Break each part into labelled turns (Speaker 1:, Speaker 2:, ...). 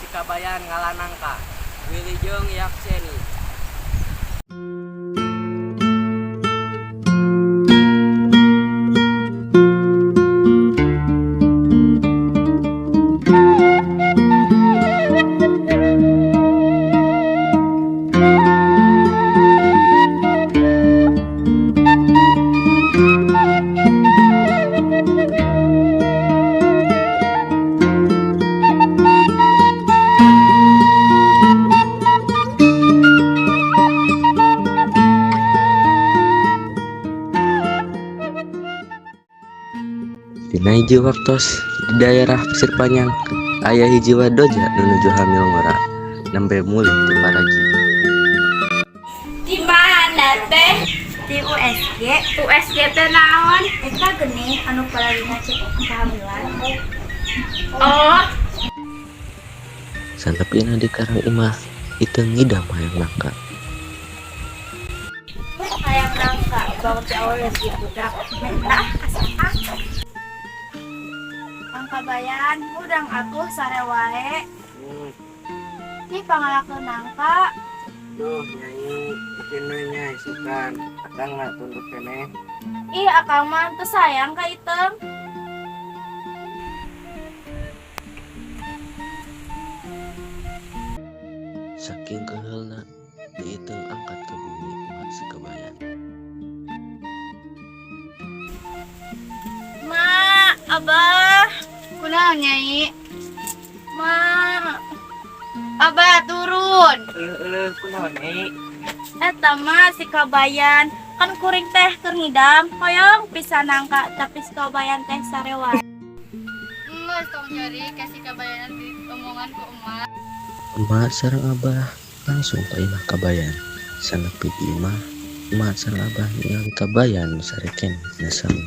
Speaker 1: Si Kabayan ngala nangka.
Speaker 2: Wilujeng Yekseni.
Speaker 3: Dina hiji waktos di daerah Pasir Panjang aya hiji wadoja nu nuju hamil ngora nembe mulih ti paragi.
Speaker 4: Di mana teh?
Speaker 5: Di USG.
Speaker 4: USG teh naon?
Speaker 5: Eta geuning anu paragina cek kehamilan.
Speaker 4: Oh.
Speaker 3: Sanepina di karang imah Iteung ngidam hayang nangka.
Speaker 5: Hayang nangka bangun ti awal geus budak. Menta ka saha? Kang Kabayan, hudang atuh sare wae. Nih pangalakeun nangka.
Speaker 1: Duh, Nyai, bikin we nya isukan. Akang mah tunduk keneh.
Speaker 5: Ih, akang mah teu sayang ka Iteung.
Speaker 3: Saking keuheulna Nyi Iteung angkat ka bumi emak si Kabayan.
Speaker 5: Mak, Abah.
Speaker 4: Kunaon, Nyai?
Speaker 5: Mak.
Speaker 4: Abah turun.
Speaker 1: Euleuh, kunaon, Nyai?
Speaker 5: Eta mah si Kabayan, kan kuring teh keur ngidam hoyong pisan nangka, tapi si Kabayan teh sare wae.
Speaker 4: Geus tong nyeri ka si Kabayan di omongan ku emak.
Speaker 3: Emak sareng Abah langsung ka imah Kabayan. Sanepi di imah, emak sareng Abah ningali Kabayan nu sare keneh dina saung.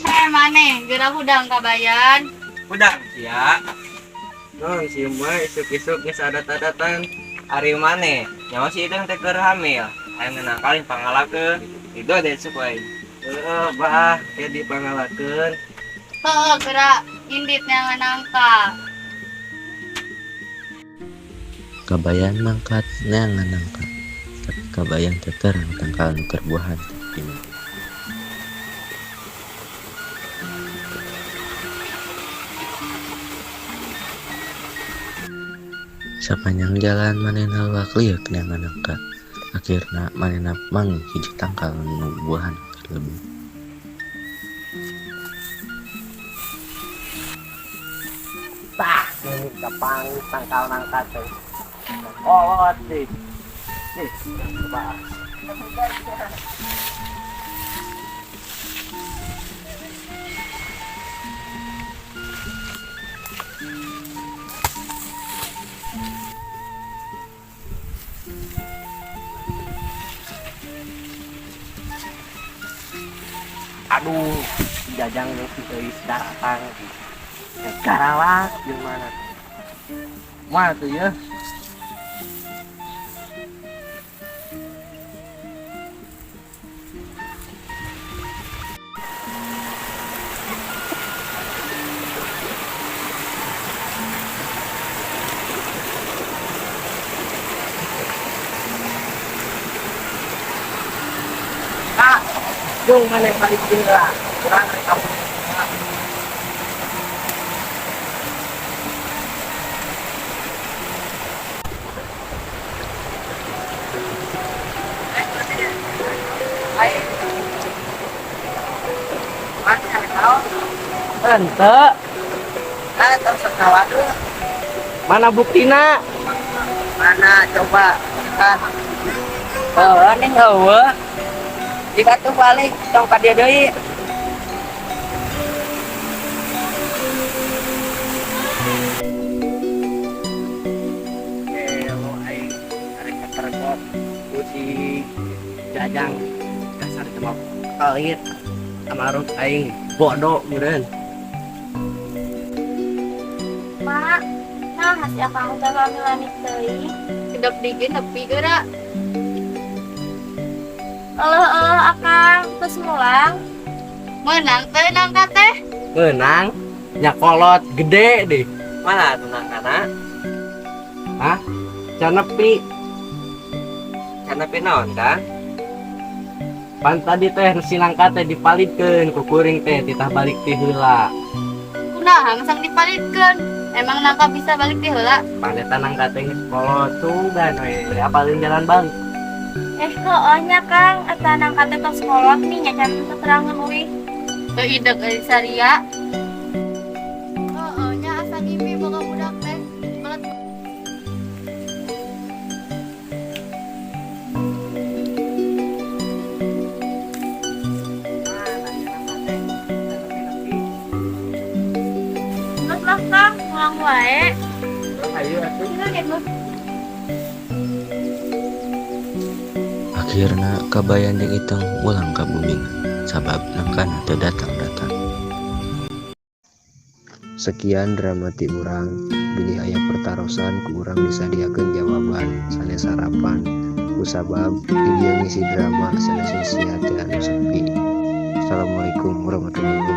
Speaker 4: Heh, maneh geura hudang, Kabayan?
Speaker 2: Hudang sia.
Speaker 1: Nong, si emak isuk-isuk geus adat-adatan.
Speaker 2: Ari maneh nyawa si Iteung teh keur hamil. Hayang nangka lain pangalakeun. Itu ada isuk wae.
Speaker 1: Heeh, Bah, ke dipangalakeun.
Speaker 4: Heeh, geura indit neangan nangka.
Speaker 3: Kabayan mangkat neangan nangka. Tapi Kabayan teu terang tangkal nu keur buahan teh di mana. Sapanjang jalan manehna luak-lieuk neangan nangka. Akhirna manehna manggih hiji tangkal nu buahna keur lebet.
Speaker 1: Tah, ini kapanggih tangkal nangka teh. Kolot sih. Nih, coba. Aduh, Jajang geus si Euis datang. Garawat gimana? Mah tuh ya. Kak, jung mana yang paling tinggal? Kurang dari kamu. Ente.
Speaker 2: Ah, terus sekawa tuh.
Speaker 1: Mana buktina?
Speaker 2: Mana coba? Ah.
Speaker 1: Oh, ini eueuh.
Speaker 2: Jika tuh balik tong ka dia deui.
Speaker 1: Gelo aing arek ketergot ku si Jajang, dasar cuma pelit amarut aing bodoh meureun.
Speaker 5: Mak, nah si akang teh lami-lami teuing.
Speaker 4: Kedap dingin nepi geura.
Speaker 5: Euleuh, akang geus mulang.
Speaker 4: Meunang teh nangka teh?
Speaker 1: Meunang nya, kolot gede deh.
Speaker 2: Mana tuh nangkana?
Speaker 1: Hah? Can nepi.
Speaker 2: Can nepi naon, Kang?
Speaker 1: Pan tadi teh si nangka teh dipalidkeun ku kuring teh titah balik ti heula.
Speaker 4: Kunaha masang dipalidkeun? Emang nangka bisa balik ti heula?
Speaker 1: Pan eta nangka teh geus kolot sugan we, bade apaleun jalan balik.
Speaker 5: Eh heueuh nya Kang, eta nangka teh tos kolot nih nya can keterangan uih.
Speaker 4: Teu ideg euy saria. Heeh nya asa ngimpi boga budak teh. Belet.
Speaker 5: Geus lah Kang, mulang wae.
Speaker 1: Ayo atuh.
Speaker 5: Sini ge geus.
Speaker 3: Akhirna Kabayan jeung Iteng mulang ka bumina sabab nangkana teu datang-datang.
Speaker 6: Sekian drama ti urang, bilih aya pertarosan ku urang disadiakeun jawaban sanes harapan, kusabab di dieu ngisi drama sanes ngisi hate anu sepi. Assalamualaikum warahmatullahi.